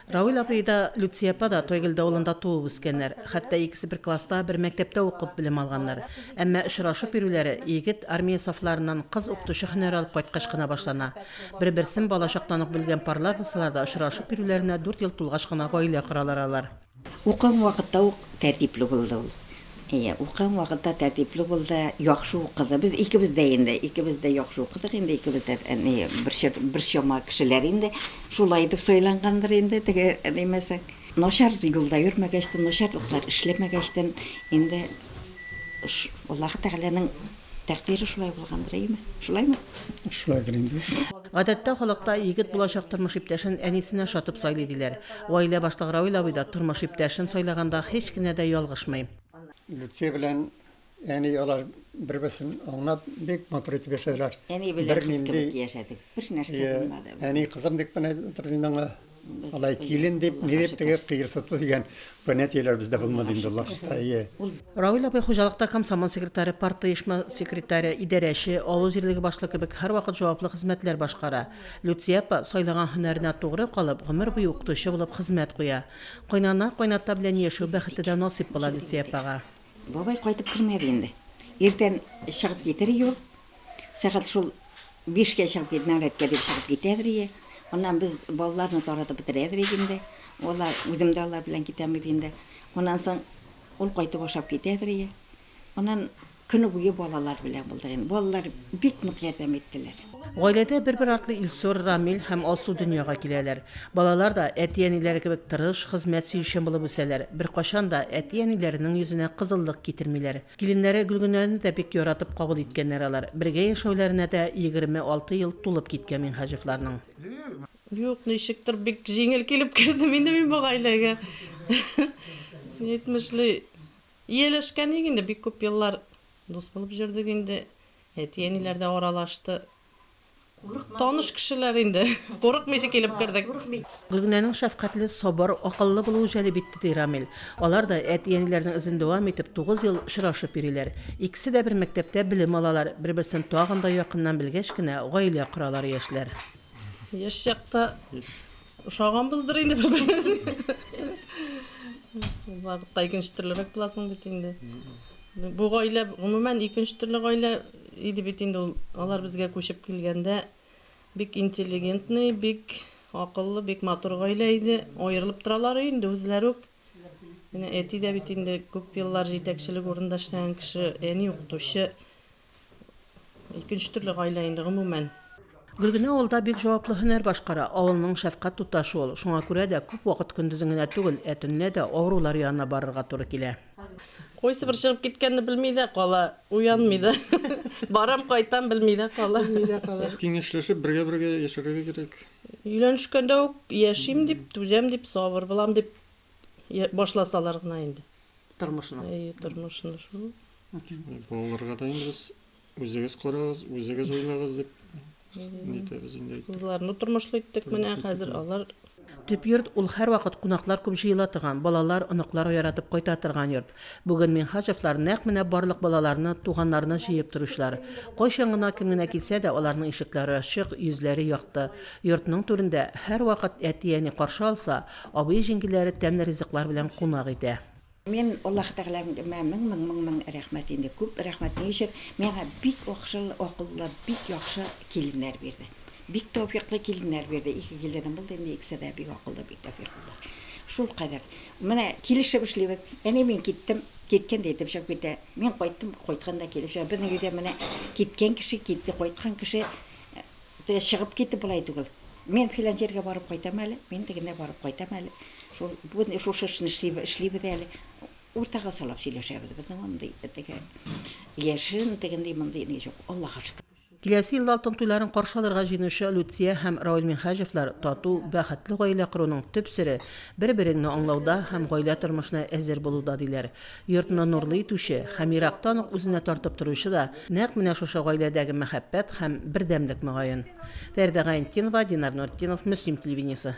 Равил абый да, Люция апа да Тойгелде авылында туып үскәннәр. Хәтта икесе бер класста, бер мәктәптә укып белем алганнар. Әмма очрашып йөрүләре егет армия сафларыннан кыз укытучы һөнәре алып кайткач кына башлана. Бер-берсен балачактан ук белгән парлар булсалар да, очрашып йөрүләренә дүрт ел тулгач кына гаилә коралар алар. Укыган вакытта ук тәртипле булды ул. Әйе, укыган вакытта тәртипле булды, яхшы укыды. Без икебез дә инде, икебез дә яхшы укыдык инде, икебез дә ни, бер чор, бер чама кешеләр инде. Шулай итеп сайлангандыр инде, теге димәсәң. Начар юлда йөрмәгәчтен, начарлыклар эшләмәгәчтен, инде Аллаһы Тәгаләнең Тәкъдире шулай булгандыр, әйеме? Шулаймы? Шулайдыр инде. Гадәттә, халыкта егет булачак тормыш иптәшен әнисенә ошатып сайлый, диләр. Гаилә башлыгы Равил абый да тормыш иптәшен сайлаганда һич кенә дә ялгышмый. Люция белән әни алар бер-берсен аңлап, бик матур итеп яшәделәр. Әни белән кыз кебек яшәдек, бер нәрсә булмады. Әни кызым дип кенә торды инде аңа. Алай килен дип, ни дип теге кыерсыту дигән понятиеләр бездә булмады инде ул вакытта, әйе. Равил абый хуҗалыкта комсомол секретаре, партоешма секретаре, идарәче, авыл җирлеге башлыгы кебек һәрвакыт җаваплы хезмәтләр башкара. Люция апа, сайлаган һөнәренә тугры калып, гомер буе укытучы булып хезмәт куя. Кайнана, кайната белән яшәү бәхете дә насыйп була Люция апага. Бабай кайтып кермәде инде. Иртән чыгып китер юл. Сәгать шул бишкә чыгып кит, нәүрәткә дип чыгып китәдер ие. Аннан без балаларны таратып бетерәдер идек инде. Алар, үзем дә алар белән китәм бит инде. Аннан соң ул кайтып ашап китәдер ие. Аннан көне буе балалар белән булдык инде. Балалар бик нык ярдәм иттеләр. Гаиләдә бер-бер артлы Илсур, Рамил һәм Алсу дөньяга киләләр. Балалар да әти-әниләре кебек тырыш, хезмәт сөючән булып үсәләр, беркайчан да әти-әниләренең йөзенә кызыллык китермиләр. Киленнәре Гөлгенәне дә бик яратып кабул иткәннәр алар. Бергә яшәүләренә дә 26 ел тулып киткән Минһаҗевларның. Юк, ничектер бик җиңел килеп кердем инде мин бу гаиләгә. Ни әйтмешли, ияләшкән идек инде, бик күп еллар дус булып йөрдек инде. Әти-әниләр дә аралашты. Таныш кешеләр инде. Курыкмыйча килеп кердек. Гөлгенәнең шәфкатьле, сабыр, акыллы булуы җәлеп итте, ди Рамил. Алар да, әти-әниләренең эзен дәвам итеп, тугыз ел очрашып йөриләр. Икесе дә бер мәктәптә белем алалар, бер-берсен тагын да якыннан белгәч кенә, гаилә коралар яшьләр. Яшь чакта ошаганбыздыр инде бер-беребезгә. Ул вакытта икенче төрлерәк буласың бит инде. Бу гаилә, гомумән, икенче төрле гаилә иде бит инде ул. Алар безгә күчеп килгәндә бик интеллигентный, бик акыллы, бик матур гаилә иде. Аерылып торалар инде үзләре үк. Менә әти дә бит инде күп еллар җитәкчелек урынында эшләгән кеше, әни укытучы. Икенче төрле гаилә инде, гомумән. Гөлгенә авылда бик җаваплы һөнәр башкара, авылның шәфкать туташы ул. Шуңа күрә дә күп вакыт көндезен генә түгел, ә төнлә дә авырулар янына барырга туры килә. Кайсы бер чыгып киткәнне белми дә кала, уянмый да. Барам, кайтам, белми дә кала. Белми дә кала. Киңәшләшеп, бергә-бергә яшәргә кирәк. Өйләнешкәндә үк яшим дип, түзәм дип, сабыр булам дип башласалар гына инде. Тормышны. Әйе, тормышны шул. Балаларга да инде без үзегез карагыз, үзегез уйлагыз дип нитәбез инде. Кызларны тормышлы иттек менә хәзер алар. Төп йорт ул һәрвакыт кунаклар күп җыела торган, балалар, оныклар яратып кайта торган йорт. Бүген Минһаҗевлар нәкъ менә барлык балаларны, туганнарны җыеп торучылар. Кайчан гына кем генә килсә дә, аларның ишекләре ачык, йөзләре якты. Йортның түрендә һәрвакыт әти-әни каршы алса, абый-җиңгиләре тәмле ризыклар белән кунак итә. Мин Аллаһы Тәгаләмә мең-мең-мең-мең рәхмәт инде, күп рәхмәт. Ни өчен? Миңа бик акшыл, акыллы, бик яхшы киленнәр бирде. Бик тәүфикълы киленнәр бирде. Ике киленем булды инде, икесе дә бик акыллы, бик тәүфикълы. Шулкадәр. Менә килешеп эшлибез. Әни, мин киттем, киткән дә әйтеп чыгып китә. Мин кайттым, кайткан да килеп чыга. Безнең өйдә менә киткән кеше китте, кайткан кеше Теге чыгып китеп болай түгел. Мин филән җиргә барып кайтам әле, мин тегендә барып кайтам әле. Шул бүген шушы эшне эшлибез әле. Уртага салып сөйләшәбез. Безнең андый теге яшерен тегенди-мондый ни юк. Аллага шөкер. Киләсе елда алтын туйларын каршы алырга җыенучы Люция һәм Равил Минһаҗевлар тату, бәхетле гаилә коруның төп сере, бер-береңне аңлауда һәм гаилә тормышына әзер булуда, диләр. Йортны нурлы итүче һәм ерактан ук үзенә тартып торучы да нәкъ менә шушы гаиләдәге мәхәббәт һәм бердәмлек, мөгаен. Фәридә Гайнетдинова, Динар Нуретдинов, Мөслим телевидениесе.